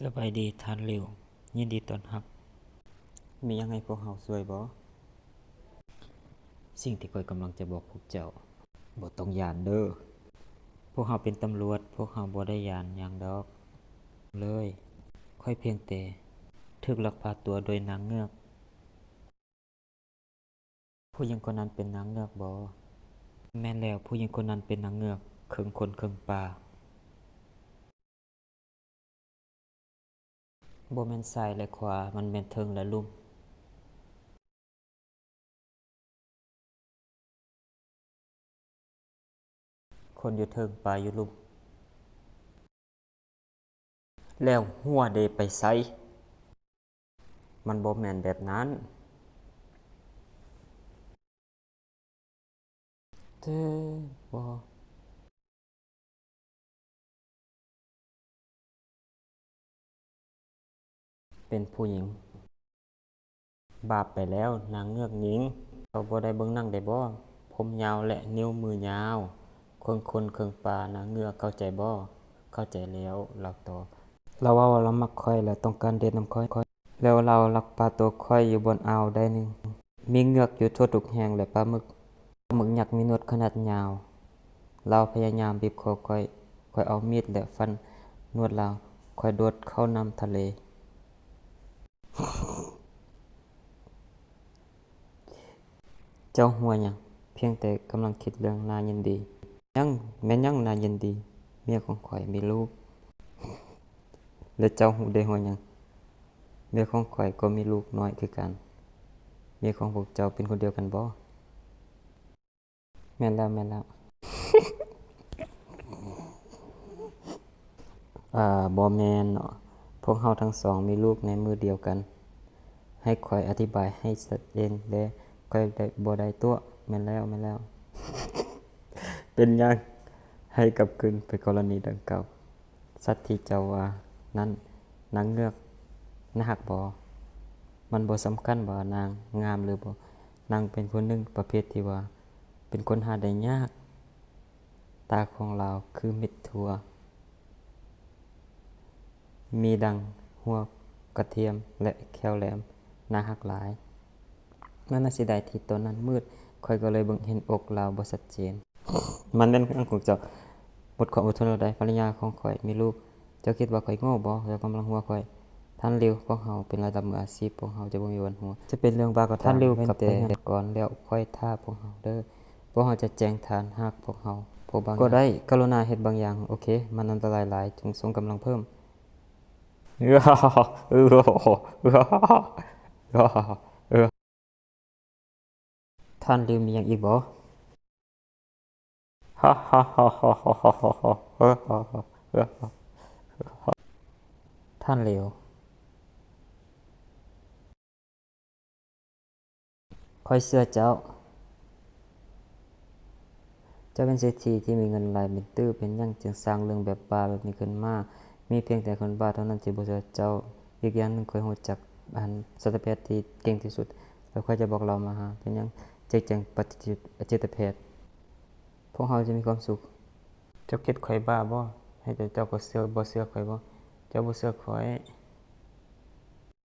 ສະບາຍດີທ່ານລິວ, ຍິນດີຕ້ອນຮັບ. ມີຫຍັງໃຫ້ພວກເຮົາຊ່ວຍບໍ່? ສິ່ງທີ່ຂ້ອຍກຳລັງຈະບອກພວກເຈົ້າ, ບໍ່ຕ້ອງຢ້ານເດີ້. ພວກເຮົາເປັນຕຳຫຼວດ, ພວກເຮົາບໍ່ໄດ້ຢ້ານຫຍັງດອກເລີຍ. ຂ້ອຍພຽງແຕ່ຖືກລັກພາຕົວໂດຍນາງເງືອກ. ຜູ້ຍິງຄົນນັ້ນເປັນນາງເງືອກບໍ? ແມ່ນແລ້ວ, ຜູ້ຍິງຄົນນັ້ນເປັນນາງເງືອກ, ເຄິ່ງຄົນເຄິ່ງປາ. ບໍ່ແມ່ນຊ້າຍ ແລະ ຂວາ, ມັນແມ່ນເທິງ ແລະ ລຸ່ມ. ຄົນຢູ່ເທິງ, ປາຢູ່ລຸ່ມ. ແລ້ວຫົວເດໄປໃສ? ມັນບໍ່ແມ່ນແບບນັ້ນ. ເຈັບບໍ່? ເປັນຜູ້ຍິງ. ບາບໄປແລ້ວ, ນາງເງືອກຍິງ. ເຈົ້າບໍ່ໄດ້ເບິ່ງໜັງໄດ້ບໍ? ຜົມຍາວ ແລະ ນິ້ວມືຍາວ. ເຄິ່ງຄົນເຄິ່ງປາ, ນາງເງືອກ, ເຂົ້າໃຈບໍ? ເຂົ້າໃຈແລ້ວ, ລາວຕອບ. ລາວເວົ້າວ່າລາວມັກຂ້ອຍ ແລະ ຕ້ອງການເດດນຳຂ້ອຍ. ແລ້ວລາວລັກພາຕົວຂ້ອຍຢູ່ບ່ອນອ່າວໄດໜຶ່ງ. ມີເງືອກຢູ່ທົ່ວທຸກແຫ່ງ ແລະ ປາໝຶກ. ປາໝຶກຍັກມີໜວດຂະໜາດຍາວ. ລາວພະຍາຍາມບີບຄໍຂ້ອຍ. ຂ້ອຍເອົາມີດ ແລະ ຟັນໜວດລາວ. ຂ້ອຍໂດດເຂົ້ານ້ຳທະເລ. ເຈົ້າຫົວຫຍັງ? ພຽງແຕ່ກຳລັງຄິດເລື່ອງໜ້າຍິນດີ. ຫຍັງ? ແມ່ນຫຍັງໜ້າຍິນດີ? ເມຍຂອງຂ້ອຍມີລູກ. ແລະເຈົ້າຮູ້ໄດ້ຫົວຫຍັງ? ເມຍຂອງຂ້ອຍກໍມີລູກນ້ອຍຄືກັນ. ເມຍຂອງພວກເຈົ້າເປັນຄົນດຽວກັນບໍ? ແມ່ນແລ້ວ, ແມ່ນແລ້ວ. ເອີ, ບໍ່ແມ່ນເນາະ. ພວກເຮົາທັງສອງມີລູກໃນມື້ດຽວກັນ. ໃຫ້ຂ້ອຍອະທິບາຍໃຫ້ຊັດເຈນແດ່, ຂ້ອຍໄດ້, ບໍ່ໄດ້ຕົວະ. ແມ່ນແລ້ວ, ແມ່ນແລ້ວ. ເປັນຫຍັງ? ໃຫ້ກັບຄືນໄປກໍລະນີດັ່ງກ່າວ. ສັດທີ່ເຈົ້າວ່ານັ້ນ, ນາງເງືອກໜ້າຮັກບໍ? ມັນບໍ່ສຳຄັນວ່ານາງງາມຫຼືບໍ່, ນາງເປັນຄົນໜຶ່ງປະເພດທີ່ວ່າເປັນຄົນຫາໄດ້ຍາກ. ຕາຂອງລາວຄືເມັດຖົ່ວ, ມີດັ່ງຫົວກະທຽມ ແລະ ແຂ້ວແຫຼມ, ໜ້າຮັກຫຼາຍ. ມັນໜ້າເສຍດາຍທີ່ຕອນນັ້ນມືດ, ຂ້ອຍກໍເລີຍເບິ່ງເຫັນອົກລາວບໍ່ຊັດເຈນ. ມັນແມ່ນເລື່ອງຂອງເຈົ້າ. ໝົດຄວາມອົດທົນແລ້ວໃດ໋. ພັນລະຍາຂອງຂ້ອຍມີລູກ. ເຈົ້າຄິດວ່າຂ້ອຍໂງ່ບໍ? ເຈົ້າກຳລັງຫົວຂ້ອຍ. ທ່ານລິວ, ພວກເຮົາເປັນລະດັບມືອາຊີບ, ພວກເຮົາຈະບໍ່ມີວັນຫົວ. ຈະເປັນເລື່ອງບ້າກໍຕາມ. ທ່ານລິວກັບໄປເຮືອນກ່ອນແລ້ວຄ່ອຍຖ້າພວກເຮົາເດີ້. ພວກເຮົາຈະແຈ້ງທ່ານຫາກພວກເຮົາພົບບາງຢ່າງ. ກໍໄດ້, ກະລຸນາເຮັດບາງຢ່າງ. ໂອເຄ, ມັນອັນຕະລາຍຫຼາຍ, ຈົ່ງສົ່ງກຳລັງເພີ່ມ. ທ່ານລິວມີຫຍັງອີກບໍ? ທ່ານລິວ, ຂ້ອຍເຊື່ອເຈົ້າ. ເຈົ້າເປັນເສດຖີທີ່ມີເງິນຫຼາຍເປັນຕື້, ເປັນຫຍັງຈຶ່ງສ້າງເລື່ອງແບບບ້າແບບນີ້ຂຶ້ນມາ? ມີພຽງແຕ່ຄົນບ້າເທົ່ານັ້ນທີ່ບໍ່ເຊື່ອເຈົ້າ. ອີກຢ່າງໜຶ່ງ, ຂ້ອຍຮູ້ຈັກອັນສັດຕະແພດທີ່ເກັ່ງທີ່ສຸດ, ແລ້ວຂ້ອຍຈະບອກລາວມາຫາ. ເປັນຫຍັງ? ແຈກແຈງປະຕິດຈິດ, ຈິດຕະແພດ. ພວກເຮົາຈະມີຄວາມສຸກ. ເຈົ້າຄິດຂ້ອຍບ້າບໍ? ໃຫ້ເຈົ້າ, ເຈົ້າກໍເຊື່ອ, ບໍ່ເຊື່ອຂ້ອຍບໍ? ເຈົ້າບໍ່ເຊື່ອຂ້ອຍ.